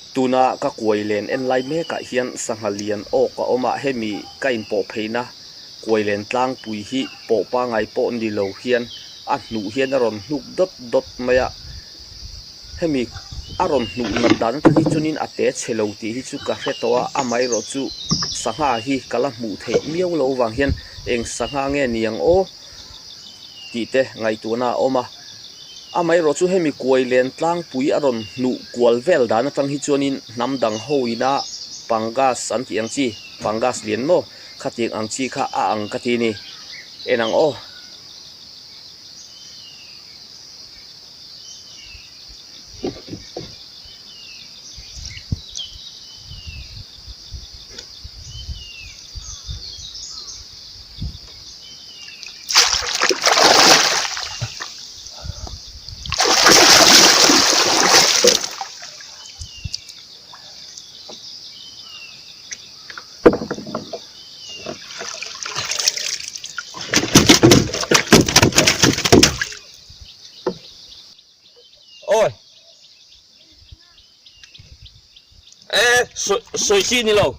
Tuna ka kuai len en lai mekah hian sangha lian awk a awm a, hemi ka inpawh pheina kuai len tlangpui hi pawh pangai pawh ni lo hian a hnuh hian a rawn hnuk dawt dawt mai a, hemi a rawn hnuh nat dan atang hi chuanin a te chhe lo tih hi chu ka hre tawh a, amaherawhchu sangha hi ka la hmuh theih miau loh vang hian eng sangha nge ni ang aw tih te ngaihtuahna a awm a. Amaherawh chu hemi kuai len tlangpui a rawn hnuh kual vel dan atang hi chuanin hnam dang ho ina pangas an tih ang chi, pangas lian maw khatiang ang chi kha a ang ka ti a ni. En ang aw. Ôi. Ê, soi soi chi ni lo.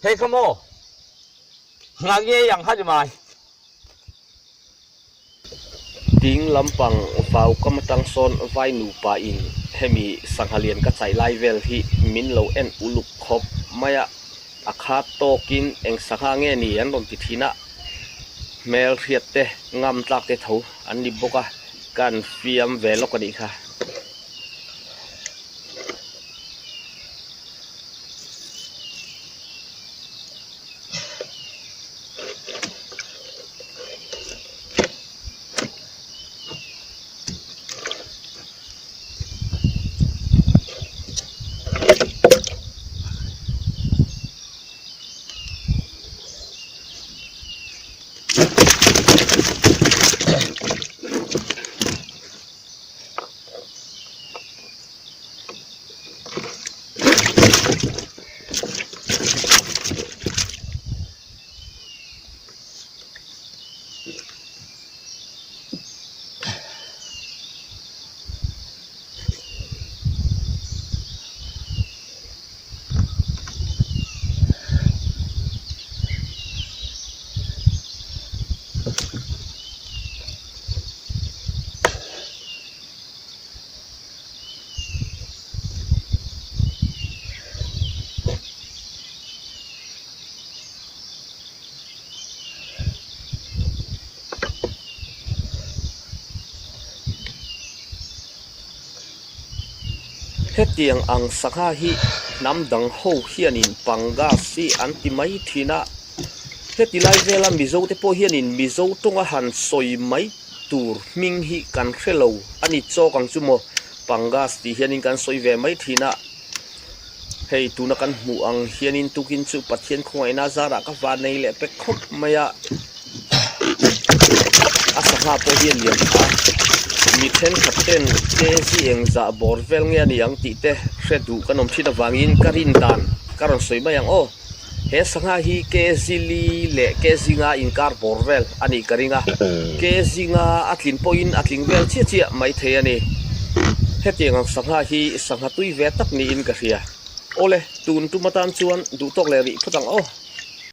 Hei kha maw? Nga nge yang ha ni mai. Ding lampang vau kam atang sawn vai nupa in hemi sangha lian ka chai lai vel hi min lo en uluk khawp mai a. A khat tawkin eng sangha nge ni an rawn ti thin a, hmel hriat te ngam tlak te tho an ni bawk a, kan fiam ve lawk a nih kha. Hetiang ang sangha hi hnam dang ho hianin pangas hi an ti mai thin a, heti lai vela Mizo te pawh hianin Mizo tawnga han sawi mai tur hming hi kan hre lo a ni chawk ang chu maw, pangas tih hianin kan sawi ve mai thin a. Hei tuna kan hmuh ang hianin tukin chu Pathian khawngaihna zarah ka van nei leh pek khawp mai a, a sangha pawh hi a lian tha a, mi thenkhat ten kg eng zah bawr vel nge a ni ang tih te hre duh kan awm thin avangin ka rin dan ka rawn sawi mai ang aw. He sangha hi kg li leh kg nga inkar bawr vel a nih ka ring a, kg nga a tlin pawhin a tling vel chiah chiah mai thei a ni. Hetiang ang sangha hi sangha tui ve tak niin ka hria. Awle, tun tum atan chuan duhtawk leh rih phawt ang aw.